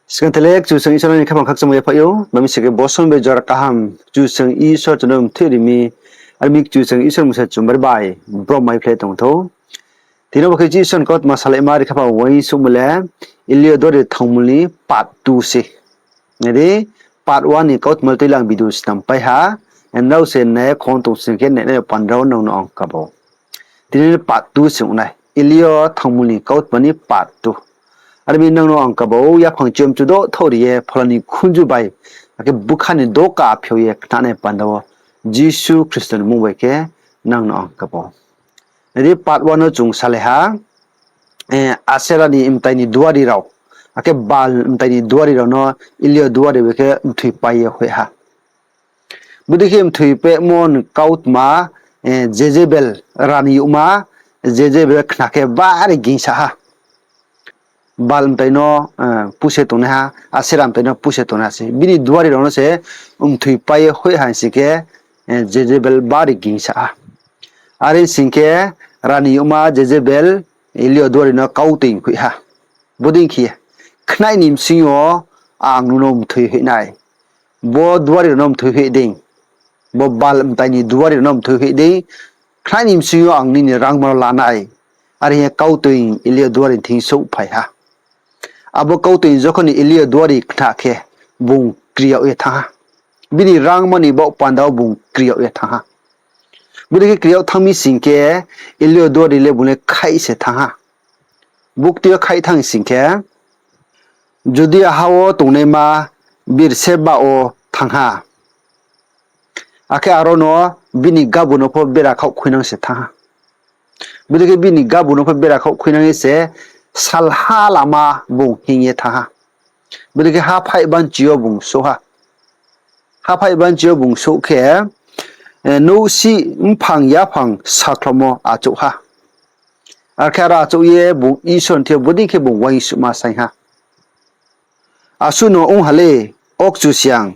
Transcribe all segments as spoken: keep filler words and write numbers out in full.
Skang tele Kchusoyang Isor ni khaphang khakchangmo yaphaih ou, mami se khe boson bai jora kaham Kchusoyang Isor chung no mthoih ri mi, are mi Kchusoyang Isor mung se chung bari bai brom mai phlai tong thou. Tini bo khe Isor ni kautma salaima ri khaphang uaingsouhmo le Eliodor ni thangmul ni part two se. Nai di, part one ni kautma le tui le ang video snam pai ha, nrao se nai khong tong sing khe nai nai panda wo nang no ang kaba ou. Tini part two se ong nai, Elio thangmul ni kautma ni part two. Are mi nang no ang kaba ou, yaphang chiyom chudo thaoh ri ye phola ni khunju bai, akhe bkha ni doka phiao ye khnanai panda wo Jisu Khristo ni mmung bai khe nang no ang kaba ou. Nai di, part one no chung salai ha, Asera ni mtai ni duari rao, akhe Baal mtai ni duari rao no Elio duari bai khe mthoipai ye hoih ha. Bodei khe mthoipemo ni kautma, Jezebel rani youhma, Jezebel khna khe bari gingsa ha. Baal mtai no puse tongnaiha, Asera mtai no puse tongnaiha se. Bini duari rao no se mthoipai ye hoih ha sing khe, Jezebel bari gingsa ha. Are sing khe rani youhma Jezebel Elio duari no kautoi hoih ha. Bodei khe, khnai ni bsing yo ang nung no mthoi hoih nai. Bo duari rao no mthoi hoih dei, bo Baal mtai ni duari rao no mthoi hoih dei, khnai ni bsing yo ang nini rangma no la nai. Are hing ye kautoi Elio duari ni thing souhphai ha. Abo kautoi jokhon ni Elio duari khna khe, bung kri yag ye thanng ha. Bini rangma ni baoh panda wo bung kri yag ye thanng ha. Bodei khe kri yag thanng mi sing khe, Elio duari le bung le khaih se thanng ha. Buktui yo khaih thanng sing khe, Judia ha wo tongnaima Birseba wo thanng ha. Akhe aro no bini gabu no pho bera khaoh khuinang se thanng ha. Bodei khe bini gabu no pho bera khaoh khuinang ye se salha lama bung hinng ye thanng ha. Bodei khe haphaih banchi yo bung souh ha. Haphaih banchi yo bung souh khe, nouhsih mphang yaphang sakhlomo achouh ha. Arkhe aro achouh ye bung Isor ni thing yo bodei khe bung uaingsouhma saing ha. Asuh no ong ha le, O Kchusoyang,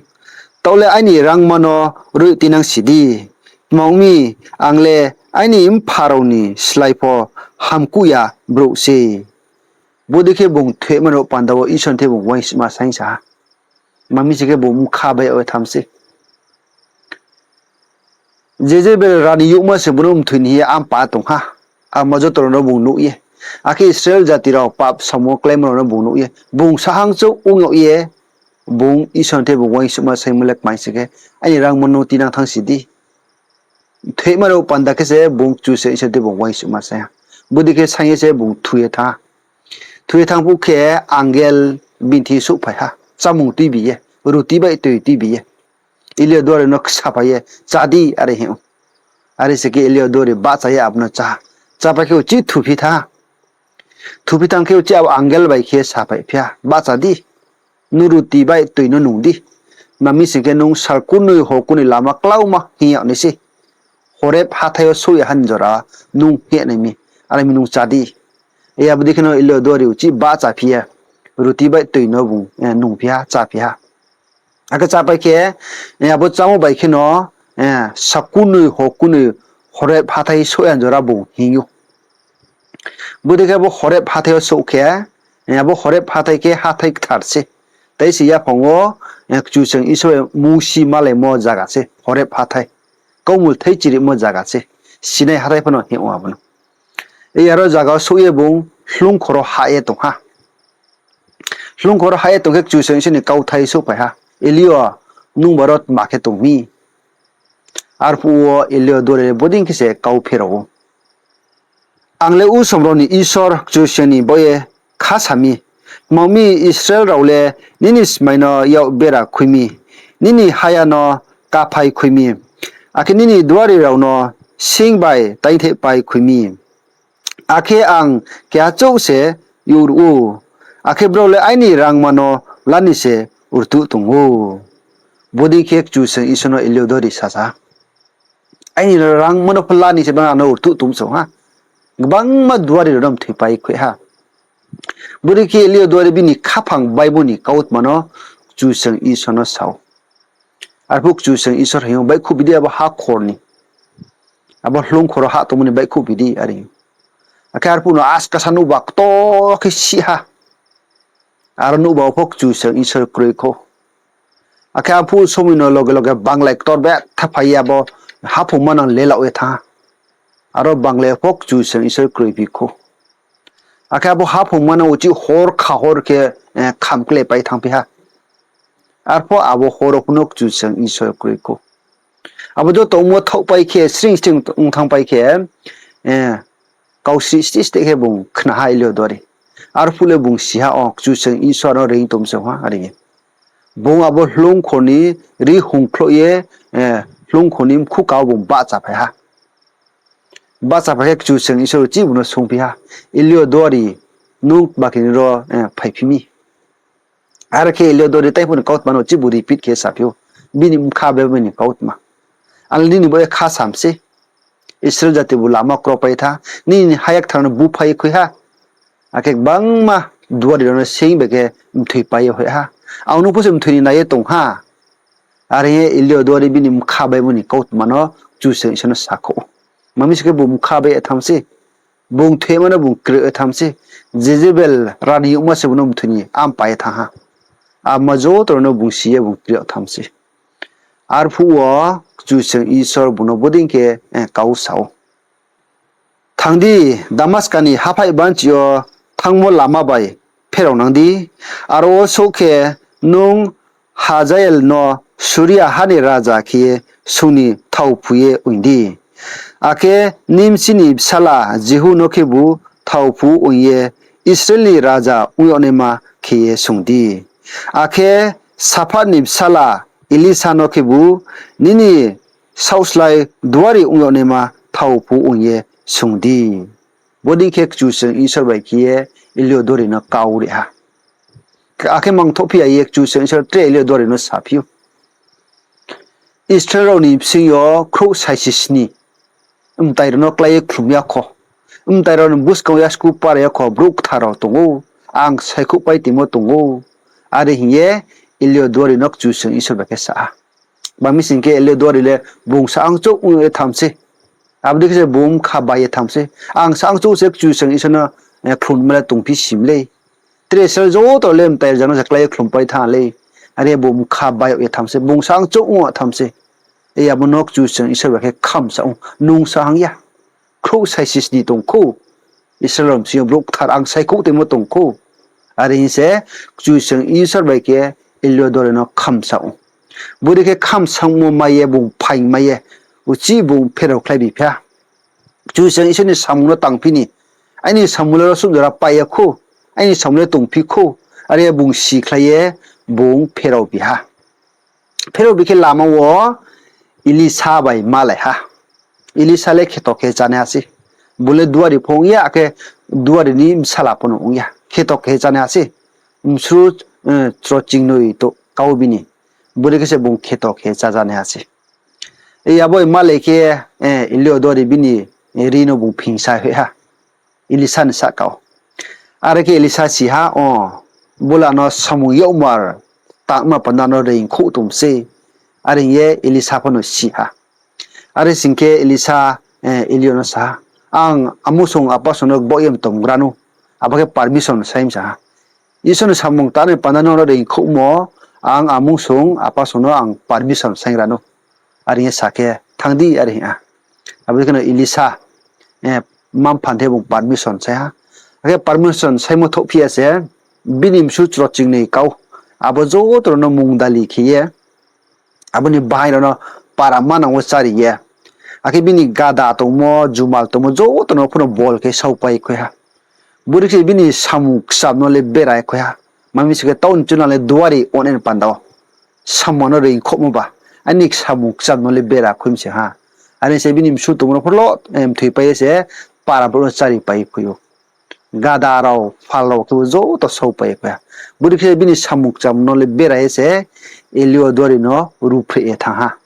taoh le aini rangma no roih tuinangsi di. Tma ong mi, ang le aini mpha rao ni slái pho hamkuh ya brouh se. Bodei khe bung thoima rao panda wo Isor ni thing yo bung uaingsouhma saing sa ha. Tma mi sing khe bung bkha bai yag ye thanng se. Jezebel rani youhma se bung no mthoi ni hing ye ampa tong ha. Abo joto rao no bung nuh ye, akhe Israel jati rao pap samo kláima rao no bung nuh ye, bung sahang chouh ong yag ye, bung Isor ni thing yo bung uaingsouhma saingmo le kmai sing khe, aini rangma no tuinang thanngsi di. Thoima rao panda khe se bung Kchusoyang Isor ni thing yo bung uaingsouhma saing ha. Bodei khe saing ye se bung thu ye thanng ha. Thu ye thanng phuh khe angel bini thing souhphai ha, chámung tuibi ye, ruti bai toi tuibi ye. Elio duari no ksaphai ye, Chá di, are hing ou. Are se khe Elio duari bahcha ye abo no chá ha. Chápai khe uchih thuphi thanng ha. Thuphi thanng khe uchih abo angel bai khe saphaiphi ha, Bahcha di, nung ruti bai toi no nung di. Tma mi sing khe nung sal kunoi ho kunoi lama klauma hing yag nai se. Horeb hathái yo souh ya ha ni jora nung hing nai mi, are mi nung chá di. Abo dei khe no Elio duari uchih bahchaphi ye, ruti bai toi no bung nungphi ha, cháphi ha. Akhe chápai khe, abo chámo bai khe no, sal kunoi ho kunoi Horeb hathái souh ya ni jora bung hing ou. Bodei khe abo Horeb hathái yo souh khe, abo Horeb hathái khe hathái kthar se. Tei se yaphang wo, Kchusoyang Isor bai Mousi malaimo zaga se Horeb hathái. Kaumul thai chirimo zaga se. Sinai hathái pho no hing ou abo no. Aro zaga wo souh ye bung hloungkhor wo hah ye tong ha. Hloungkhor wo hah ye tong khe Kchusoyang Isor ni kauthai souhphai ha, Elio, nung baro tma khe tong mi? Arphuh wo Elio duari le bodei khe se kau pherao ou. Ang le usom rao ni Isor Kchusoyang ni baoh ye kha sa mi, tma ong mi Israel rao le nini smai no yak bera khui mi, nini haya no kaphai khui mi, akhe nini duari rao no sing bai taingthehpai khui mi. Akhe ang keha chouh se youhruh ou, akhe brao le aini rangma no la ni se rtuh tong ou. Bodei khe Kchusoyang Isor no Elio duari sasa, Aini rangma no pho la ni se bang ano rtuh tong song ha. Gbangma duari rao no mthoipai khui ha. Bodei khe Elio duari bini khaphang baimo ni kautma no Kchusoyang Isor no sa ou. Arphuh Kchusoyang Isor hing ou, Baihkhouhphi di abo hakhor ni, abo hloungkhor wo hah tongmo ni baihkhouhphi di, are. Akhe arphuh no askasa nouhba ktor khe sih ha. Aro nouhba wo pho Kchusoyang Isor kroi khou. Akhe arphuh somoi no loge loge banglai ktor betha phai ye abo haphungma no lelaoh ye thanng ha. Aro banglai pho Kchusoyang Isor kroiphi khou. Akhe abo haphungma no uchih hor kha hor khe, eh, khamklai pai thanngphi ha. Arphuh abo hor wo pho no Kchusoyang Isor kroi khou. Abo joto ongmo thaohpai khe, sring sring ong thanngpai khe, eh, kau sri sri sri khe bung khna ha Eliodori. Arphuh le bung si ha, o Kchusoyang Isor no reing tong se ha, are ye. Bung abo hloungkho ni ri hungkhlouh ye, eh, hloungkho ni mkhu ka wo bung bahchaphai ha. Bahchaphai khe Kchusoyang Isor uchih bung no swunngphi ha, Eliodori, nung tma khe ni ro, eh, phaiphi mi? Are khe Eliodori taiphuh ni kautma no uchih bung repeat khe saphi ou. Bini bkha bai bini kautma. Ang le nini bo ye kha sam se. Israel jati bu lama kropai tha. Nini hayak thar no buphai khui ha. Akhe gbangma duari rao no seing bai khe mthoi pai ye hoih ha. Ang nung pho se mthoi ni nai ye tong ha. Are ye Eliodori bini bkha bai bini kautma no Kchusoyang Isor no sakhouh ou. Tma mi se khe bung bkha bai ye tham se. Bung thoima no bung kri ye tham se. Jezebel rani yagma se bung no mthoi ni ampa ye thanng ha. Abo ma joto rao no bung si ye bung kri ye tham se. Arphuh wo Kchusoyang Isor bung no bodei khe, eh, kau sa ou. Thang di, Damaska ni haphaih banchi yo thanngmo lama bai pherao nang di. Aro wo souh khe nung Hazael no Suria ha ni raja khe ye sung ni thaophu ye ong di. Akhe Nimsi ni bsala Jihu no khebu thaophu ong ye Israel ni raja ong yag naima khe ye sung di. Akhe Saphat ni bsala Elisa no khebu nini saohslái duari ong yag naima thaophu ong ye sung di. Bodei khe Kchusoyang Isor bai khe ye Eliodori no kau ri ha. Akhe mangthohphi ya ye Kchusoyang Isor tre Eliodori no saphi ou. Israel rao ni bsing yo khrouh saisi sni mtai rao no klái ye khlum ya kho. Mtai rao ni buskang wo yasku para ya kho, brouh kthar rao tong ou, ang saikhouhpai tongmo tong ou. Are hing ye Eliodori no Kchusoyang Isor bai khe sa ha. Tma mi sing khe Eliodori le bung sa ang chouh ong ye tham se. Abo dei khe se bung bkha bai ye tham se. Ang sa ang chouh se Kchusoyang Isor no, eh, khlumma le tongphi sim lei. Tre Israel joto le mtai rao no se klái ye khlumpai thanng lei. Are bung bkha bai ye tham se. Bung sa ang chouh ong ye tham se. Abo no Kchusoyang Isor bai khe khamsa ou, nung sa hang ya. Khrouh saisi sni tong khou. Israel rao bsing yo brouh kthar ang saikhouh tongmo tong khou. Are hing se Kchusoyang Isor bai khe Eliodori no khamsa ou. Bodei khe khamsamo mai ye bung phaing mai ye uchih bung pheraokhlai bi phi ha. Kchusoyang Isor ni samung no tangphi ni, aini samung le rosouh jora pai ya khou, aini samung le tongphi khou, are bung sikhlai ye bung pherao bi ha. Pherao bi khe lama wo Elisa bai malai ha. Elisa le kheto khe chánaiha se. Bung le duari pho ong ya, akhe duari ni bsala pho no ong ya. Kheto khe chánaiha se. Msru, eh, chroching noi to kau bini. Bodei khe se bung kheto khe chájánaiha se. Abo malai khe, eh, Eliodori bini, eh, ri no bung phingsa hoih ha. Elisa ni sahka wo. Are khe Elisa si ha, o, bula no samung yagmar tangma panda no reingkhouh tong se. Are hing ye Elisa pho no si ha. Are sing khe Elisa, eh, Elio no sa ha, ang amungsong apasong no gboh ye mtomgra nou, abo khe permission sai msa ha. Isor ni samung tanai panda no reingkhouhmo, ang amungsong apasong no ang permission sai gra nou. Are hing ye sa khe, thanng di, are hing ha. Abo dei khe no Elisa, eh, mma-mpha ni bung permission sai ha. Akhe permission saimo thouhphi ya se, bini msu chroching noi kau, abo joto rao no mungdali khe ye, abo ni bahaing rao no para manang wo chári ye, akhe bini gada tongmo, jumal tongmo joto no pho no bol khe saupai khui ha. Bodei khe bini samung kcham no le bera khui ha. Tma mi sing khe, taoh ni chuna le duari onai ni panda wo samung no reingkhouhmo ba, aini samung kcham no le bera khui mi se ha. Are se bini msu tongmo no pho lo, eh, mthoipai ye se para brouh no cháripai khui ou. Gada rao, phal rao khebu joto saupai khui ha. Bodei khe bini samung kcham no le bera ye se Elio duari no ruhphreh ye thanng ha.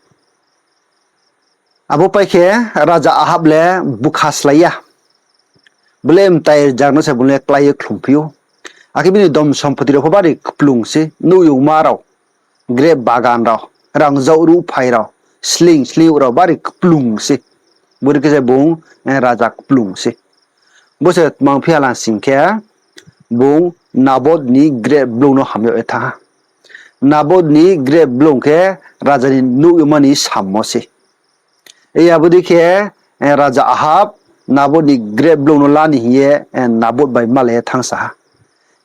Abo pai khe raja Ahab le bukha slái ya. Bo le mtai rzag no se bung le klái ye khlum phi ou. Akhe bini dhon sompoti rao pho bari kplung se, nouhyungma rao, grep bagan rao, rangzag ruhphai rao, sleing sleing rao bari kplung se. Bodei khe se bung, eh, raja kplung se. Bo se tma ongphi ha la sing khe, Bung Nabot ni grep blung no ham yag ye thanng ha. Nabot ni grep blung khe raja ni nouh yoma ni sammo se. Abo dei khe, raja Ahab Nabot ni grep blung no la ni hing ye, Nabot bai malai ye thanngsa ha,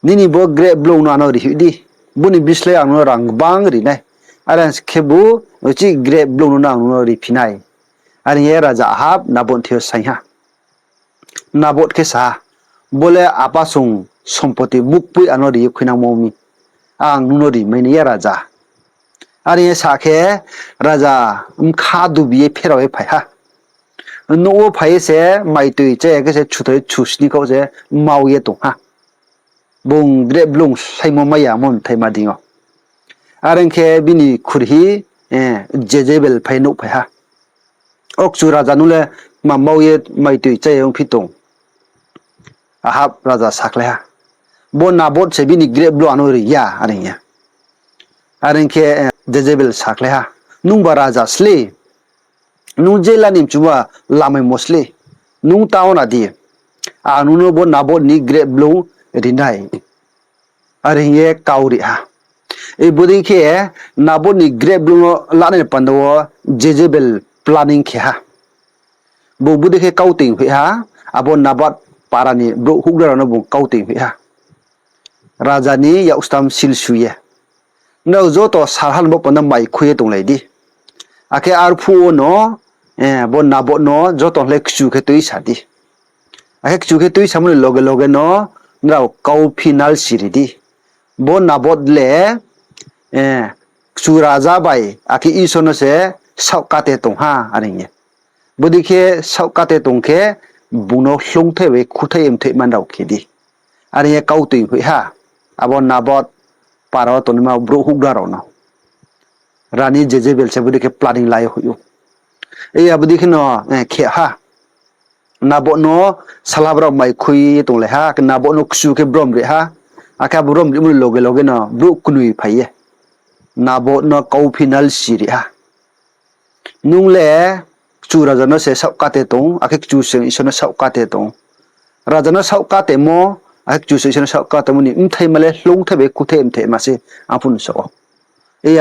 Nini bo grep blung no ano rihoih di, bo ni bislái ang no rang gbang ri nai, are khebu uchih grep blung no ang no riphi nai. Are hing ye raja Ahab Nabot thing yo saing ha. Nabot khe sa ha, Bo le apa song sompoti mukpoi ano ri ye khuinangmo mi, ang nung no rimai nai ya raja. Are hing ye sa khe, raja bkha dubi ye pherao ye phai ha. Nouh wo phai ye se maitoi chá ya khe se chuthoi chusni khaoh se mau ye tong ha. Bung grep blung saimo mai ya mo mthaima deing yo. Are ong khe bini khuri Jezebel phai ye nuhphai ha. O kchu raja, nung le tma mau ye maitoi chá ye ongphi tong? Ahab raja sakhlai ha, Bo Nabot se bini grep blung ano ri ya, are hing ye. Are ong khe, Jezebel sakhlai ha, Nungba raja sle, nung je la ni mchuba lamaimo sle, nung ta ong na di, ang nung no bo Nabot ni grep blung ri nai. Are hing ye kau ri ha. Bodei khe Nabot ni grep blung no lanai ni panda wo Jezebel planning khe ha. Bung bodei khe kau toing hoih ha, abo Nabot para ni brouh houhgra rao no bung kau toing hoih ha. Raja ni yak stam sil su ye, Nrao joto salha no bo panda mai khui ye tonglai di. Akhe arphuh wono bo Nabot no joto le kchu khe tuisa di. Akhe kchu khe tuisamo ni loge loge no nrao kauphi nalsi ri di, Bo Nabot le kchu raja bai akhe Isor no se saohkate tong ha, are hing ye. Bodei khe saohkate tong khe, bung no hloungthai bai khuthaih ye mthoihma nrao khe di. Are hing ye kau toing hoih ha, abo Nabot para wo tongnaima brouh houhgra rao no. Rani Jezebel se bodei khe planning la ye hoih ou. Abo dei kheno khe ha. Nabot no salha brao mai khui ye tonglai ha, akhe Nabot no kchu khe brom ri ha. Akhe abo brom rimo ni loge loge no brouh knoi phai ye Nabot no kauphi nalsi ri ha. Nung le kchu raja no se saohkate tong, akhe Kchusoyang Isor no saohkate tong. Raja no saohkatemo, akhe Kchusoyang Isor no saohkatemo ni mthaima le hloungthai bai khuthaih ye mthoihma se, arphuh no sa ou.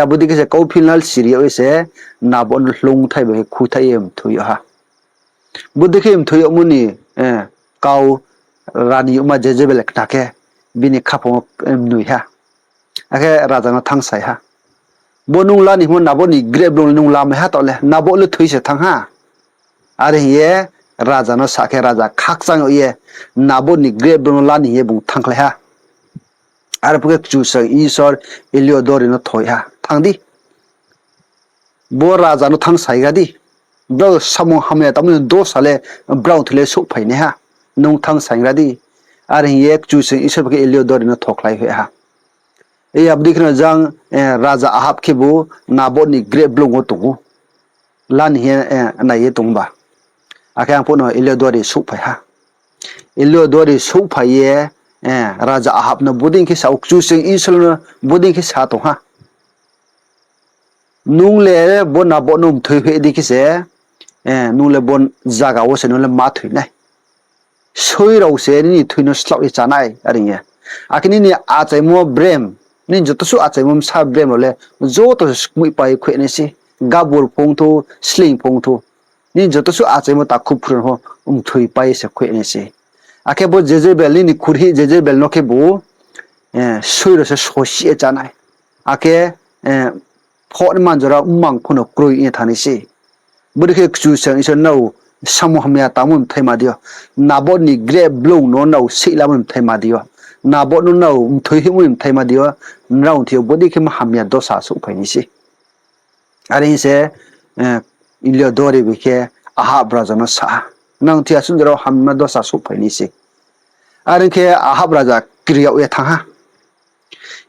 Abo dei khe se kauphi nalsi ri yag ye se Nabot no hloungthai bai khe khuthaih ye mthoi yag ha. Bodei khe mthoi yagmo ni kau rani yagma Jezebel khna khe, bini khaphang wo mnoi ha. Akhe raja no thanngsai ha, Bo nung la ni hingmo Nabot ni grep blung le nung lamai ha taoh le, Nabot le thoi se thanng ha. Are hing ye raja no sa khe, raja khakchang yag ye Nabot ni grep blung no la ni hing ye bung thanngkhlai ha. Arphuh khe Kchusoyang Isor Eliodori no thoi ha, Thanng di, bo raja no thanngsaigra di, brao samung hamya tangmo ni dosa le brao thoi le souhphai nai ha, nung thanngsaigra di. Are hing ye Kchusoyang Isor bai khe Eliodori no thokhlai hoih ha. Abo dei kheno jang raja Ahab khebu Nabot ni grep blung wo tong ou, la ni hing ye nai ye tongba. Akhe arphuh no Eliodori souhphai ha. Eliodori souhphai ye raja Ahab no bodei khe sa ou, Kchusoyang Isor no bodei khe sa tong ha, Nung le bo Nabot no mthoi hoih dei khe se, nung le bo zaga wo se nung le ma thoi nai. Soi rao se nini thoi no slaoh ye chá nai, are hing ye. Akhe nini achaimo brem, nini joto suh achaimo bsa brem rao le joto se skmoihpai khuih nai se. Gabur phongthou, sleing phongthou, nini joto suh achaimo takhu phrun pho mthoi pai se khuih nai se. Akhe bo Jezebel, nini khuri Jezebel no khebu soi rao se sosi ye chá nai. Akhe phoh ni manjora mmang pho no kroi ye thanng nai se. Bodei khe Kchusoyang Isor nrao samung hamya tangmo ni mthaima dei yo, Nabot ni grep blung no nrao seihlamo ni mthaima dei yo, Nabot no nrao mthoi hoihmo ni mthaima dei yo, nrao thing yo bodei khe ma hamya dosa souhphai nai se. Are hing se Eliodori bai khe Ahab raja no sa ha, Nang thing yo asuh jora wo hamya dosa souhphai nai se. Are hing khe Ahab raja kri yag ye thanng ha.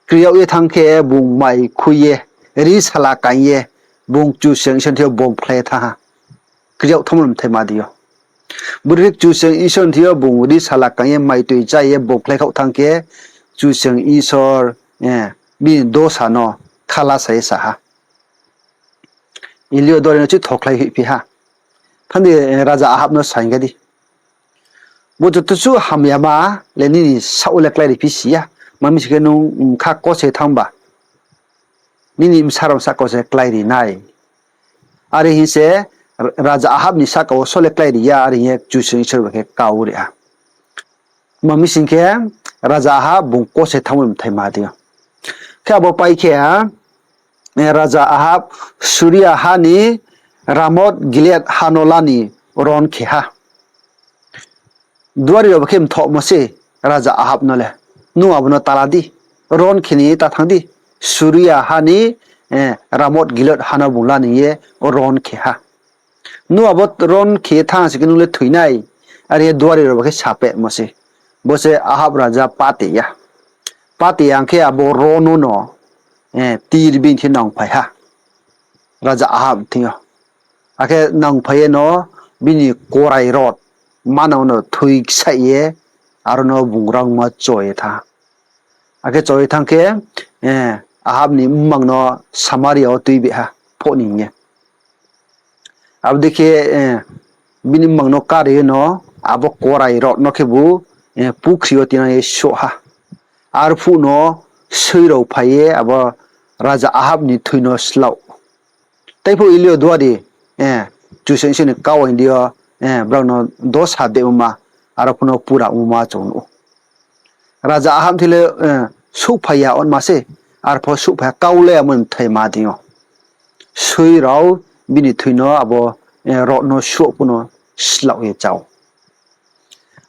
Kri yag ye thanng khe bung mai khui ye, ri sala kaing ye, bung Kchusoyang Isor ni thing yo bomkhlai ye thanng ha. Kri yag thanngmo ni mthaima dei yo. Bodei khe Kchusoyang Isor ni thing yo bung ri sala kaing ye, maitoi chá ye bomkhlai khaoh thanng khe, Kchusoyang Isor bini dosa no khalasa ye sa ha. Eliodori no chih thokhlai hoihphi ha. Thanng di, raja Ahab no saing khe di, Bo joto suh hamyama le nini saoh le kláiri phi si ya. Tma mi sing khe nung bkha kose thanng ba, nini bsa rao sahka wo se kláiri nai. Are hing se Raja Ahab ni sahka wo so le kláiri ya, are hing ye Kchusoyang Isor bai khe kau ri ha. Tma mi sing khe, Raja Ahab bung kose thanng ye mthai ma dei yo. Khe abo pai khe, Raja Ahab Suria ha ni Ramoth Gilead ha no la ni ron khe ha. Duari rao bai khe mthohmo se Raja Ahab no le, nung abo no ta la di, ron khe ni ta thanng di, Suria ha ni Ramoth Gilead ha no bung la ni ye ron khe ha. Nung abo ron khe ye thanng sing khe nung le thoi nai, are ye duari rao bai khe sapehmo se. Bo se Ahab raja pate ya. Pate ya ong khe abo ron no no tir bini thing yo nangphai ha, Raja Ahab ni thing yo. Akhe nangphai ye no bini korai rao manang no thoi ksaih ye, aro no bung rangma cho ye thanng. Akhe cho ye thanng khe, Ahab ni mmang no Samaria wo tuibi ha, phoh ni hing ye. Abo dei khe, bini mmang no kari ye no, abo korai rao no khebu pukhri yo tinang ye souh ha. Arphuh no soi rao phai ye abo Raja Ahab ni thoi no slaoh. Teiphuh Elio duari, Kchusoyang Isor ni kau aini yo, brao no dosa dehmo ma, aro pho no pura ongmo ma chung nuh ou. Raja Ahab thing le souhphai ya ongma se, arpho souhphai ya, kau le amo ni mthai ma dei yo. Soi rao bini thoi no abo rao no souh pho no slaoh ye chá ou.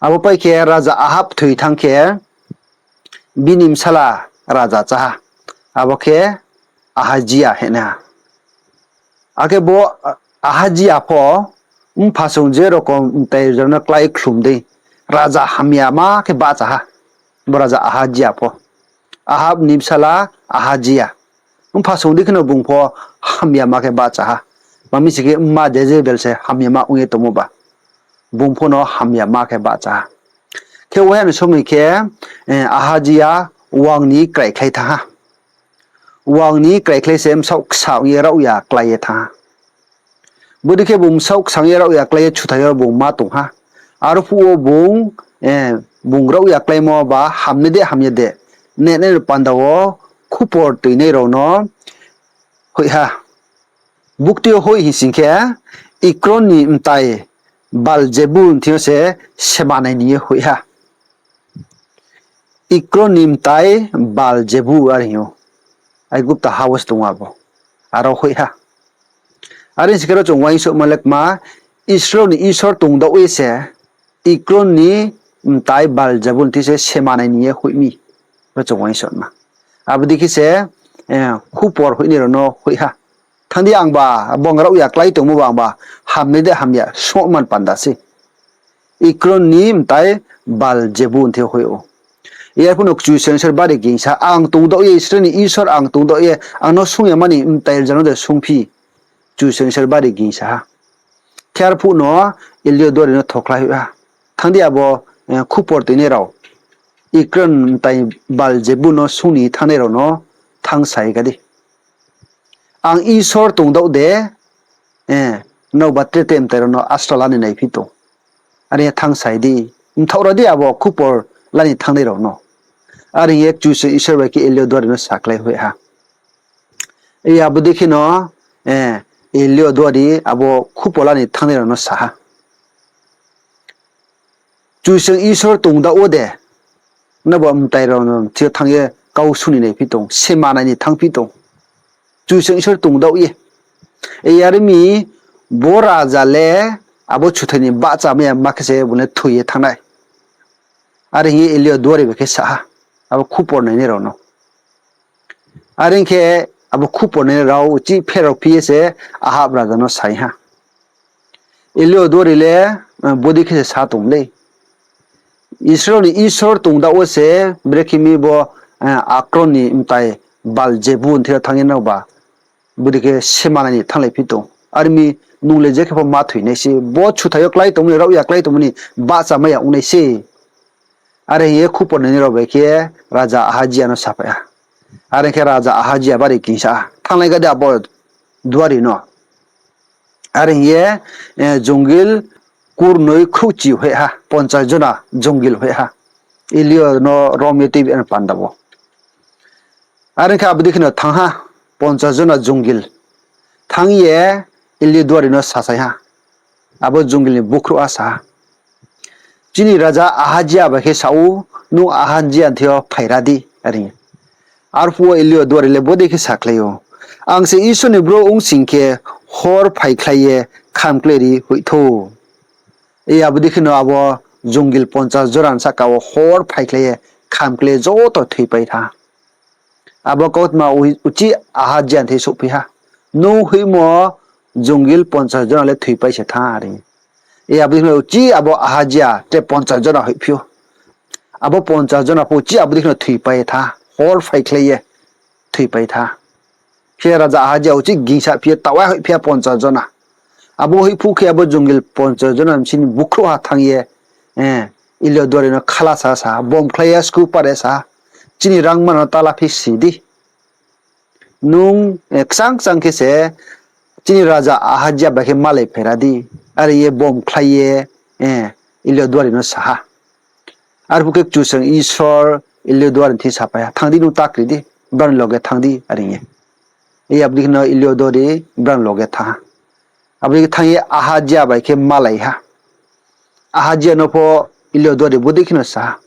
Abo pai khe Raja Ahab thoi thanng khe, bini bsala raja chá ha, abo khe Ahajia hingnai ha. Akhe bo Ahajia pho mphasung je rokom mtai rao no klái khlum dei, raja hamyama khe bahcha ha. Bo raja Ahajia pho, Ahab ni bsala Ahajia, mphasung dei kheno bung pho hamyama khe bahcha ha. Tma mi sing khe mma Jezebel se hamyama ong ye tongmo ba, bung pho no hamyama khe bahcha ha. Khe waiha ni somoi khe, Ahajia wang ni kraikhlai thanng ha. Wang ni kraikhlai se bsaoh ksa ong ye raohya klái ye thanng ha. Bodei khe bung bsaoh ksa ong ye raohya klái ye chuthai yo bung ma tong ha. Aro phuh wo bung, bung raohya kláimo ba hamnai de hamya de, nenai ni panda wo khupor toinai rao no hoih ha. Bukti yo hoih hing sing khe, Ekron ni mtai Baal-Zebul thing yo se semanai ni ye hoih ha. Ekron ni mtai Baal-Zebul are hing ou. Aigupta ha wo se tong abo. Aro hoih ha. Are sing khe ro chung uaingsouhma lekma, Israel ni Isor tongdaoh ye se Ekron ni mtai Baal-Zebul thing se semanai ni ye hoih mi. Ro chung uaingsouhma. Abo dei khe se, khupor hoihnai rao no hoih ha. Thanng di, angba bung raohya klái tongmo ba angba hamnai de hamya sungman panda se. Ekron ni mtai Baal-Zebul thing yo hoih ou. Yar phuh no Kchusoyang Isor bari gingsa, ang tongdaoh ye, Israel ni Isor ang tongdaoh ye, ang no sung yama ni mtai rza no de sungphi. Kchusoyang Isor bari gingsa ha. Khe arphuh no Elio duari no thokhlai hoih ha. Thanng di abo, khupor toinai rao, Ekron mtai Baal-Zebul no sung ni thanngnai rao no thanngsai kha di. Ang Isor tongdaoh de, nrao ba tre tre mtai rao no asra la ni naiphi tong. Are ye thanngsai di, mthaoh ra di abo khupor la ni thanngnai rao no. Are hing ye Kchusoyang Isor bai khe Elio duari no sakhlai hoih ha. Abo dei kheno, Elio duari abo khupor la ni thanngnai rao no sa ha. Kchusoyang Isor tongdaoh wo de, nrao ba mtai rao no thing yo thanng ye kau sung ni naiphi tong, semanai ni thanngphi tong. Kchusoyang Isor tongdaoh ye. Yar mi bo raja le abo chuthai ni bahcha mai ya ma khe se bung le thoi ye thanng nai. Are hing ye Elio duari bai khe sa ha, abo khupor nainai rao no. Are ong khe abo khupor nainai rao uchih pherao phi ye se Ahab raja no sai ha. Elio duari le, bodei khe se sa tong lei. Israel ni Isor tongdaoh wo se, brekhe mi bo, Ekron ni mtai Baal-Zebul thing yo thanng ye nrao ba bodei khe semanai ni thannglai phi tong. Are mi nung le je khe pho ma thoi nai se, bo chuthai yo klái tongmo ni, raohya klái tongmo ni bahcha mai ya ong nai se. Are hing ye khupor nainai rao bai khe raja Ahajia no saphai ha. Are khe raja Ahajia bari gingsa ha, thannglai kha di abo duari no. Are hing ye, jongil kurnoi khrouhchi hoih ha, ponchas jona jongil hoih ha. Elio no rom ye tuibi ano panda wo. Are khe abo dei kheno thanng ha, ponchas jona jongil. Thanng ye Elio duari no sasai ha. Abo jongil ni bukhrouh ha sa ha, Chini raja Ahajia bai khe sa ou, nung Ahajia ni thing yo phaira di, are. Arphuh wo Elio duari le bodei khe sakhlai ou, Ang se Isor ni brouh ong sing khe, hor phaikhlai ye khamkle ri hoih thou. Abo dei kheno abo jongil ponchas jona ni sahka wo hor phaikhlai ye khamkle joto thoipai tha. Abo kautma uchih Ahajia ni thing souhphi ha. Nung hoihmo jongil ponchas jona le thoipai se tha, are. Abo dei kheno uchih abo Ahajia tre ponchas jona hoihphi ou. Abo ponchas jona pho uchih abo dei kheno thoipai tha, hor phaikhlai ye thoipai tha. Khe raja Ahajia uchih gingsa phi ye taoh wa hoihphi ha ponchas jona. Abo hoihphuh khe abo jongil ponchas jona bsing ni bukhrouh ha thanng ye Elio duari no khala sa sa, bom khlai ye sku pare sa, Chini rangma no ta la phi si di. Nung kchang kchang khe se chini raja Ahajia bai khe malai phaira di, are ye bom khlai ye Elio duari no sa ha. Arphuh khe Kchusoyang Isor Elio duari ni thing saphai ha, Thanng di, nung ta kri di, brao ni loge thanng di, are ye. Abo dei kheno Elio duari brao ni loge thanng ha. Abo dei khe thanng ye Ahajia bai khe malai ha. Ahajia no pho Elio duari bodei kheno sa ha,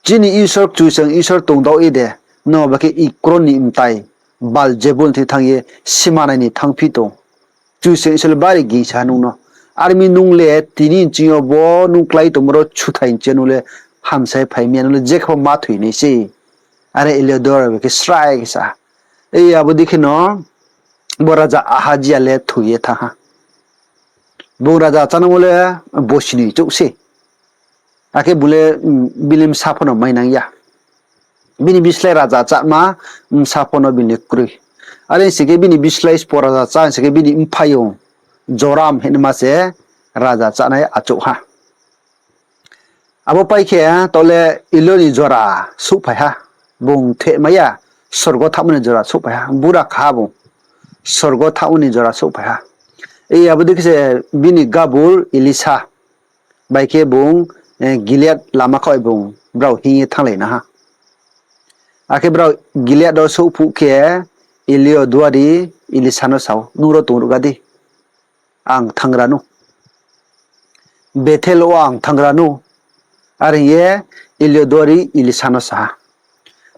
Chini Isor, Kchusoyang Isor tongdaoh ye de, nrao bai khe Ikron ni mtai Baljebul ni thing thanng ye simanai ni thanngphi tong? Kchusoyang Isor le bari gingsa ha nung no. Are mi nung le tini nching yo bo nung klái tongmo ro chuthai nching yo nung le hamsai phai mi ya, nung le je khe pho ma thoi nai se. Are Elio duari bai khe srai khe sa ha. Abo dei kheno bo raja Ahajia le thoi ye thanng ha. Bung raja chánangmo le bosi ni chouh se. Akhe bung le bini bsa pho no mainang ya. Bini bislái raja cháma bsa pho no bini le kroi. Are sing khe bini bislái sbo raja chá sing khe bini mphaiyong Joram hingnaima se raja chánai achouh ha. Abo pai khe taoh le Elio ni jora souhphai ha. Bung thehmai ya, sorgo thanngmo ni jora souhphai ha. Bura kha bung, sorgo thanngmo ni jora souhphai ha. Abo dei khe se bini gabur Elisa bai khe bung Gilead lama khaoh bung brao hinng ye thannglai na ha. Akhe brao Gilead wo souhphuh khe Elio duari Elisa no sa ou, Nung ro tongruhga di, ang thanng ra nou. Bethel wo ang thanng ra nou. Are hing ye Elio duari Elisa no sa ha.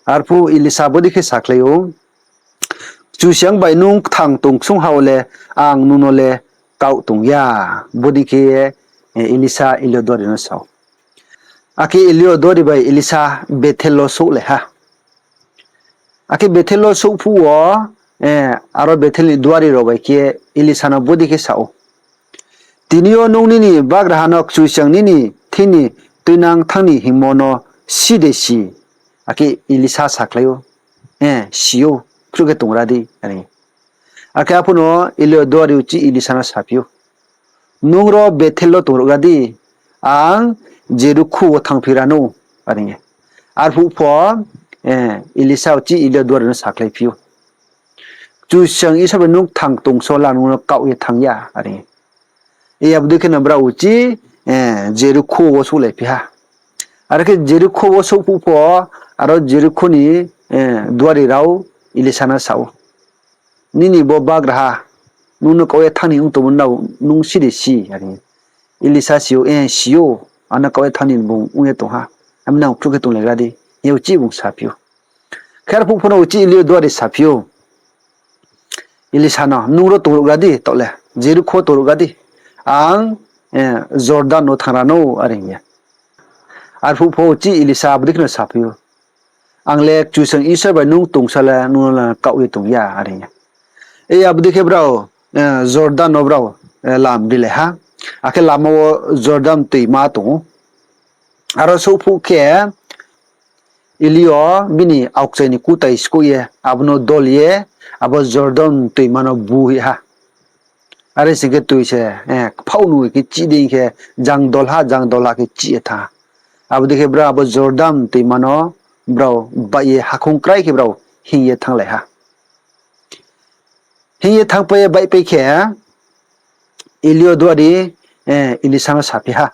Arphuh Elisa bodei khe sakhlai ou, Kchusoyang bai nung kthang tong ksung ha wo le ang nung no le kaoh tong ya. Bodei khe ye Elisa Elio duari no sa ou. Akhe Elio duari bai Elisa Bethel wo souhlai ha. Akhe Bethel wo souhphuh wo, aro Bethel ni duari rao bai khe Elisa no bodei khe sa ou, Tini yo nung nini bagraha no Kchusoyang nini thing ni tuinang thanng ni hingmo no si de si? Akhe Elisa sakhlai ou, Si ou, phruh khe tongra di, are. Akhe aphuh no Elio duari uchih Elisa no saphi ou, Nung ro Bethel wo tongruhga di, ang Jerikho wo thanngphi ra nou, are. Arphuh pho Elisa uchih Elio duari no sakhlaiphi ou, Kchusoyang Isor bai nung kthang tong só la nung no kaoh ye thanng ya, are. Abo dei kheno brao uchih Jerikho wo souhlaiphi ha. Are khe Jerikho wo souhphuh pho, aro Jerikho ni duari rao Elisa no sa ou, Nini bo bagraha nung no kaoh ye thanng ni ong tongmo no nung si de si, are. Elisa si ou, Si ou, ano kaoh ye thanng ni bung ong ye tong ha. Ami nang phruh khe tonglaigra di, hing ye uchih bung saphi ou. Khe arphuh pho no uchih Elio duari saphi ou Elisa no, Nung ro tongruhgra di, taoh le Jerikho tongruhgra di, ang Jordan no thanng ra nou, are hing ye. Arphuh pho uchih Elisa abo dei kheno saphi ou, Ang le Kchusoyang Isor bai nung tong só le nung no le kaoh ye tong ya, are hing ye. Abo dei khe brao Jordan no brao lam rilai ha. Akhe lama wo Jordan toima tong ou. Aro souhphuh khe Elio bini aokchai ni kutai skouh ye abo no dol ye abo Jordan toima no bu hoih ha. Are sing khe toi se kphaoh nung khe chih dei khe jang dolha jang dolha khe chih ye thanng ha. Abo dei khe brao abo Jordan toima no brao baih ye hakhoung krai khe brao hinng ye thannglai ha. Hinng ye thanngpai ye baihpai khe Elio duari Elisa no saphi ha,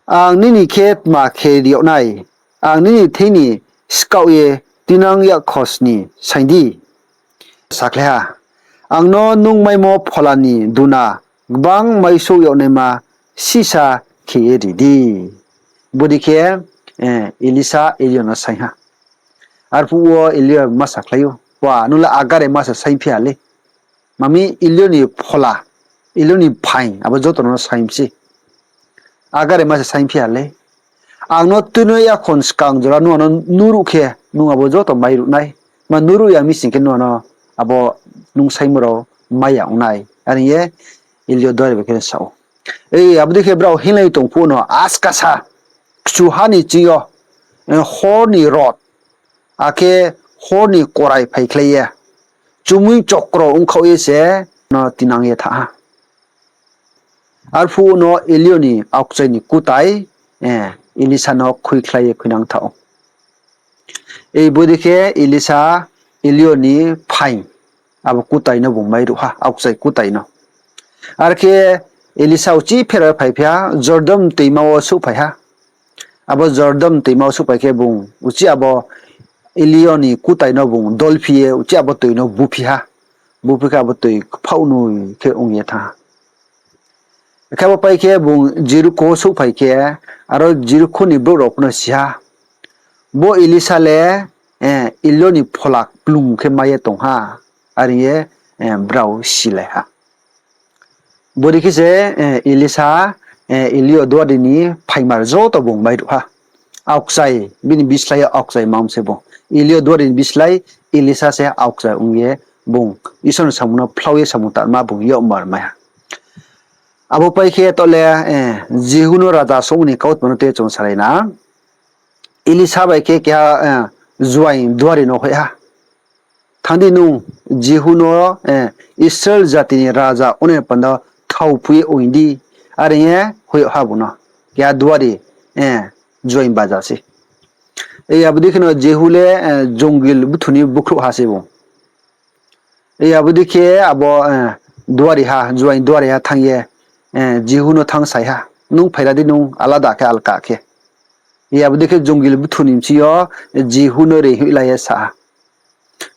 Ang nini khe tma khe ri yag nai? Ang nini thing ni skaoh ye tinang yakhos ni saing di. Sakhlai ha, Ang no nung maimo phola ni duna gbang maisouh yag naima sisa khe ye ri di. Bodei khe Elisa Eliyo no saing ha. Arphuh wo Eliyo ma sakhlai ou, Wa, nung le agare ma se saingphi ha le. Mami Eliyo ni phola, Eliyo ni phaing, abo joto no saing mi se. Agare ma se saingphi ha le. Ang no tuinang yakhon skang jora nung ano nuhruh khe, nung abo joto mairuh nai. Ma nuhruh ya mi sing khe nung ano abo nung saingmo rao mai ya ong nai. Are hing ye Eliyo duari bai khe sa ou. Abo dei khe brao hinglai tong phuh no askasa kchuha ni ching yo hor ni rot, akhe hor ni korai phaikhlai ye, chumui chokro ongkhaoh ye se no tinang ye thanng ha. Arphuh no Eliyo ni aokchai ni kutai Elisa no khuikhlai ye khuinang thanng ou. Bodei khe Elisa Eliyo ni phaing, abo kutai no bung mairuh ha, aokchai kutai no. Are khe Elisa uchih pherao ye phaiphi ha, Jordon toima wo souhphai ha. Abo Jordon toima wo souhphai khe bung uchih abo Eliyo ni kutai no bung dolphi ye uchih abo toi no buphi ha. Buphi khe abo toi kphaoh noi khe ong ye thanng ha. Khe abo pai khe bung Jeriko wo souhphai khe, aro Jeriko ni brouh rao pho no si ha, Bo Elisa le Eliyo ni phola kplung khe mai ye tong ha, are hing ye brao silai ha. Bodei khe se Elisa Eliyo duari ni phaingmar joto bung mairuh ha. Aokchai bini bislái yo aokchai mam se bung. Eliyo duari ni bislái Elisa se aokchai ong ye bung Isor ni samung no phlao ye samung tangma bung yagmar mai ha. Abo pai khe taoh le Jihu no raja souhmo ni kautma no tei chung salai na. Elisa bai khe keha juaing duari no hoih ha, Thanng di nung, Jihu no Israel jati ni raja ongnai ni panda thao phui ye ong di, are hing ye hoih yag ha bung no. Keha duari juaing baja se. Abo dei kheno Jihu le jongil bthwu ni bukhrouhha se bung. Abo dei khe abo duariha, juaing duariha thanng ye Jihu no thanng sai ha, Nung phaira di, nung alada khe alka khe. Abo dei khe jongil bthwu ni bsing yo Jihu no reinghoih la ye sa ha,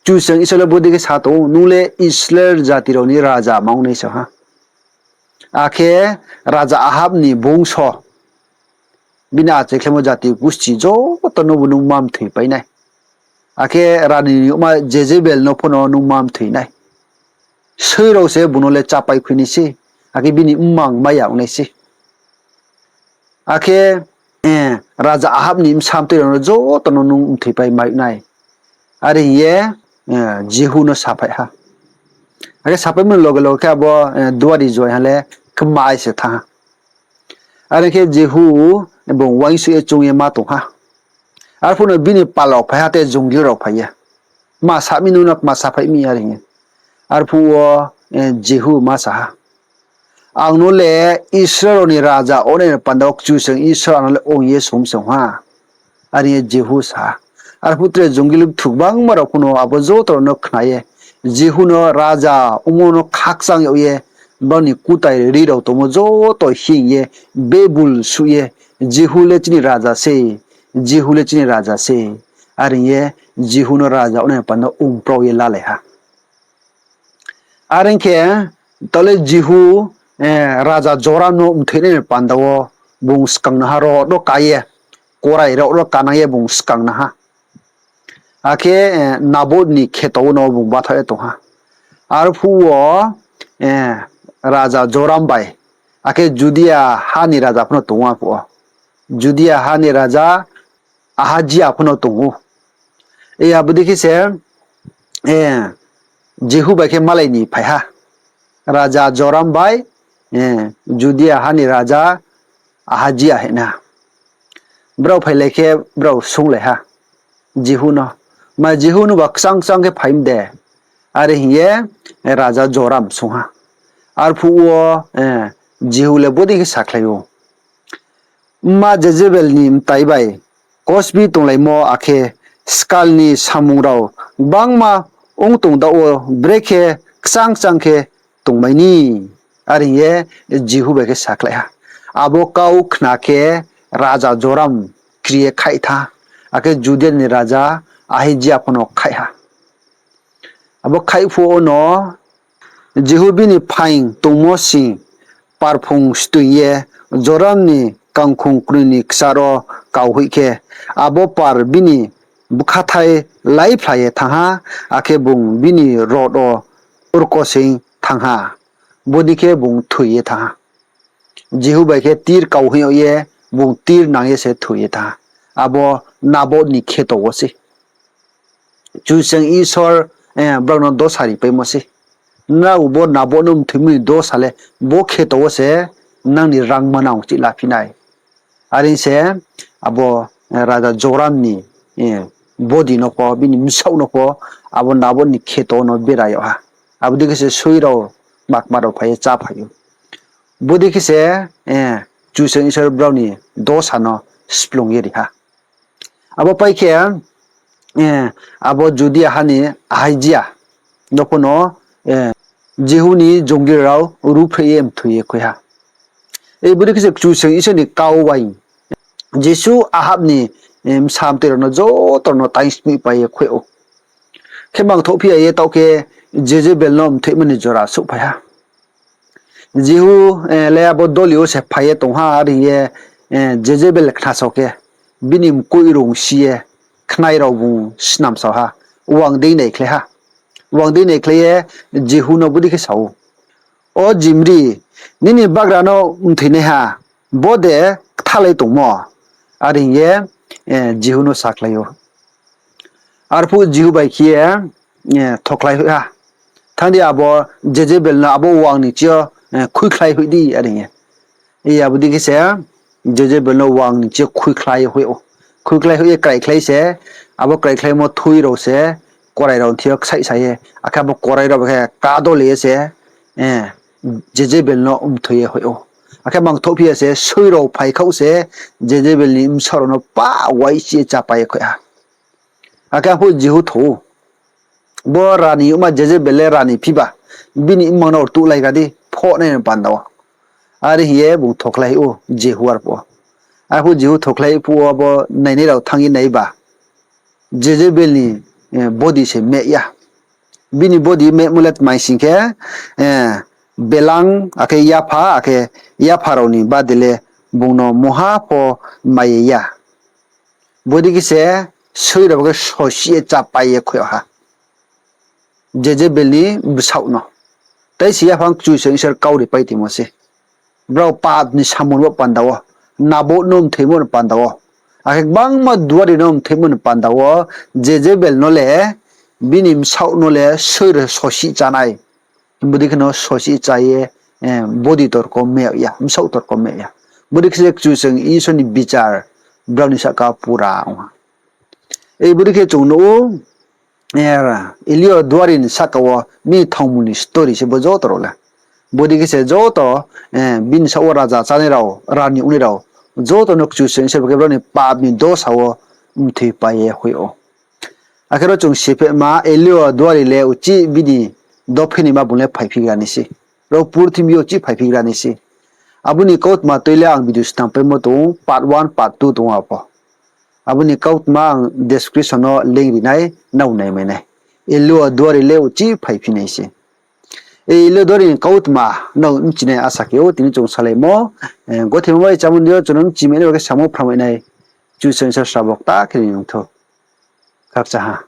Kchusoyang Isor le bodei khe sa tong ou, nung le Israel jati rao ni raja ma ong nai se ha. Akhe raja Ahab ni bongso, bini achaikhlaimo jati gusti joto nobu nung ma mthoipai nai. Akhe rani ni yagma Jezebel no pho no nung ma mthoi nai. Soi rao se bung no le chápai khui nai se, akhe bini mmang mai ya ong nai se. Akhe raja Ahab ni bsa mtoi rao no joto no nung mthoipai mai nai. Are hing ye Jihu no saphai ha. Akhe saphaimo ni loge loge khe abo duari juaingha le kmai se thanng ha. Are khe Jihu bung uaingsouh ye choung ye ma tong ha. Arphuh no bini pal rao phai ha, tei jongil rao phai ye, Tma sa mi nung no, tma saphai mi? are hing ye. Arphuh wo Jihu ma sa ha, Ang no le Israel rao ni raja ongnai ni panda wo Kchusoyang Isor ang no le ong ye song se ong ha, are hing ye Jihu sa ha. Arphuh tre jongil bthwu gbangma rao pho no abo joto rao no khna ye Jihu no raja ongmo no khakchang yag ye, brao ni kutai ri rao tongmo joto hing ye, bebul suh ye, Jihu le chini raja se, Jihu le chini raja se, are hing ye Jihu no raja ongnai ni panda ongprao ye lalai ha. Are ong khe, taoh le Jihu raja Joram no mthoinai ni panda wo bung skang na ha, rao no ka ye, korai rao no kanang ye bung skang na ha. Akhe Nabot ni kheto wo no bung bathaoh ye tong ha. Arphuh wo raja Joram bai, akhe Judia ha ni raja pho no tong ou arphuh wo. Judia ha ni raja Ahajia pho no tong ou. Abo dei khe se Jihu bai khe malai ni phai ha. Raja Joram bai Judia ha ni raja Ahajia hing na. Brao phailai khe brao swunglai ha Jihu no, Ma Jihu, nungba kchang kchang khe phai mi de? are hing ye raja Joram swunng ha. Arphuh wo Jihu le bodei khe sakhlai ou, Mma Jezebel ni mtai bai kosbi tonglaimo, akhe skal ni samung rao gbangma ong tong daoh wo brekhe kchang kchang khe tongmai ni? are hing ye Jihu bai khe sakhlai ha. Abo kau khna khe raja Joram kri ye khaih thanng ha, akhe Judia ni raja Ahijia pho no khaih ha. Abo khaih phuh wono Jihu bini phaing tongmo sing parphung stoing ye Joram ni kangkhong knoi ni kchar wo kau hoih khe, abo par bini bkhathai laiphla ye thanng ha, akhe bung bini rot wo urkoseing thanng ha, bodei khe bung thoi ye thanng ha. Jihu bai khe tir kau hoih yag ye, bung tir nang ye se thoi ye thanng ha. Abo Naboth ni kheto wo sei. Kchusoyang Isor brao no dosa ripaimo sei. Nrao bo Naboth no mthoimo ni dosa le bo kheto wo se nang ni rangma nang chih laphi nai. Are se abo raja Joram ni body no pho, bini bsaoh no pho abo Naboth ni kheto no bera yag ha. Abo dei khe se soi rao, kma kma rao phai ye cháphai ou. Bodei khe se Kchusoyang Isor brao ni dosa no splung ye ri ha. Abo pai khe, abo Judia ha ni Ahijia no pho no Jihu ni jongil rao ruhphreh ye mthoi ye khui ha. Bodei khe se Kchusoyang Isor ni kau bai jesuh Ahab ni bsa mtoi rao no joto no taingsmihpai ye khui ou. Khe mangthouhphi ya ye taoh khe Jejebel no mthoimo ni jora souhphai ha. Jihu le abo doli wo se phai ye tong ha, are hing ye Jejebel khnasao khe, bini mkoih rung si ye khnai rao bung snamsao ha, wang dei naikhlai ha. Wang dei naikhlai ye Jihu no bodei khe sa ou, O Jimri, nini bagra no mthoinaiha, bo de kthalai tongmo? Are hing ye Jihu no sakhlai ou. Arphuh Jihu bai khe ye thokhlai hoih ha, Thanng di, abo Jejebel no abo wang ni chi yo khuikhlai hoih di, are hing ye. Abo dei khe se Jejebel no wang ni chi yo khuikhlai hoih ou. Khuikhlai hoih ye kraikhlai se, abo kraikhlaimo thui rao se korai rao ni thing yo ksaihsa ye, akhe abo korai rao bai khe kadol ye se Jejebel no mthoi ye hoih ou. Akhe mangthouhphi ya se soi rao phai khaoh se Jejebel ni bsaoh rao no pa waisi ye chápai ye khui ha. Akhe arphuh Jihu thou ou. Bo rani yagma Jejebel le rani phiba, bini mmang no rtuhlaigra di, phohnai ni panda wo. Are hing ye bung thokhlai ou Jihu arphuh wo. Arphuh Jihu thokhlai phuh wo abo nainai rao thanng ye naiba, Jejebel ni body se meh ya. Bini body mehmo le tma hing sing khe, belang akhe yapha, akhe yapha rao ni bade le bung no mungha pho mai ye ya. Bodei khe se soi rao bai khe sosi ye chápai ye khui ha Jejebel ni bsaoh no. Tai se yaphang Kchusoyang Isor kau ripai tongmo se. Brao pap ni samung wo panda wo, Naboth no mthoimo ni panda wo, akhe gbangma duari no mthoimo ni panda wo, Jejebel no le, bini bsaoh no le soi rao sosi chánai. Bodei khe no sosi chá ye body torko meh ya, bsaoh torko meh ya. Bodei khe se Kchusoyang Isor ni bichar brao ni sahka pura ong ha. Bodei khe chung nuh ou, Elio duari ni sahka wo bini thangmul ni story se bo joto rao le. Bodei khe se joto, bini saoh wo raja chánai rao, rani ongnai rao, joto no Kchusoyang Isor bai khe brao ni pap ni dosa wo mthoipai ye hoih ou. Akhe ro chung siphehma Elio duari le uchih bini dophe ni ma bung le phaiphigra nai se. Ro purthimbi yo uchih phaiphigra nai se. Abo ni kautma tui le ang video snam paimo tong ou, part one, part two tong ou abo. Abo ni kautma ang description wo link ri nai, nrao naimai nai. Elio duari le uchih phaiphi nai se. Elio duari ni kautma nrao bchi nai asa khe ou, tini chung salaimo. Gothe mo bai chámo ni yo chung no bchimai nai, abo khe samo phramai nai. Kchusoyang Isor srabo kta khe ri nung thou. Khakchang ha.